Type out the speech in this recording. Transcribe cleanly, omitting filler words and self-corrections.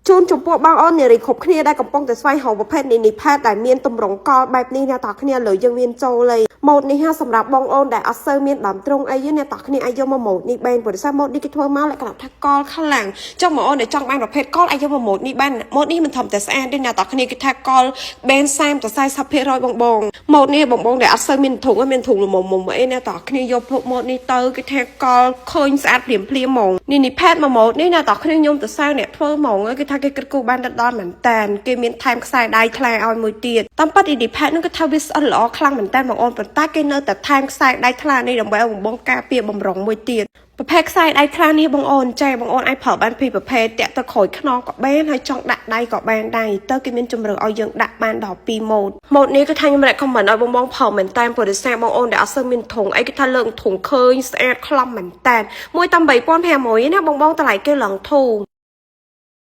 ជូនចំពោះបងអូននារីគ្រប់គ្នាដែលកំពុងតែស្វែងរកប្រភេទ knee pad ដែលមានទម្រង់កលបែបនេះអ្នកតគ្នាលើយើងមានចូលឯម៉ូតនេះហាសម្រាប់បងអូនដែលអត់សូវមានដើមទ្រង់អីទេអ្នកតគ្នាអាចយកមកម៉ូតនេះបានព្រោះសារម៉ូតនេះគេធ្វើមកលក្ខណៈថាកលខ្លាំងចង់បងអូនដែលចង់បានប្រភេទកលអាចយកមកម៉ូតនេះបានម៉ូតនេះមិនធំតែស្អាតទេអ្នកតគ្នាគេថាកលបែន30ទៅ40%បងបងម៉ូតនេះបងបងដែលអត់សូវមានធុងមានធុងល្មមមុំអីអ្នកតគ្នាយកភពម៉ូតនេះទៅគេថាកលឃើញស្អាតភ្លាមភ្លាមហ្មងនេះនេះ pad មួយម៉ូតនេះអ្នកតគ្នាខ្ញុំទៅសៅអ្នកធ្វើហ្មងគេថាគេគិតគូរបានដល់មែនតែនគេមានថែមខ្សែដៃថ្លាឲ្យមួយទៀតតាមពិត ED pad នោះគេថាវាស្អិតល្អខ្លាំងមែនតែនបងអូនប៉ុន្តែគេនៅតែថែមខ្សែដៃថ្លានេះដើម្បីឲ្យបងបងការពារបំរុងមួយទៀតប្រភេទខ្សែដៃថ្លានេះបងអូនចែបងអូនអាចប្រើបានពីរប្រភេទតាក់ទៅក្រោយខ្នងក៏បានហើយចង់ដាក់ដៃក៏បានដែរទៅគេមានជំរឿឲ្យយើងដាក់បានដល់2ម៉ូតម៉ូតនេះគឺថាខ្ញុំ recommend ឲ្យបងបងប្រើមែនតែនព្រោះដោយសារបងអូនដែលអត់សូវមានធុងអីគេថាលើកធុងឃើញស្អាតខ្លំមែនតែនមួយតាម3500ណាបងបងតម្លៃគេឡើងធូរ។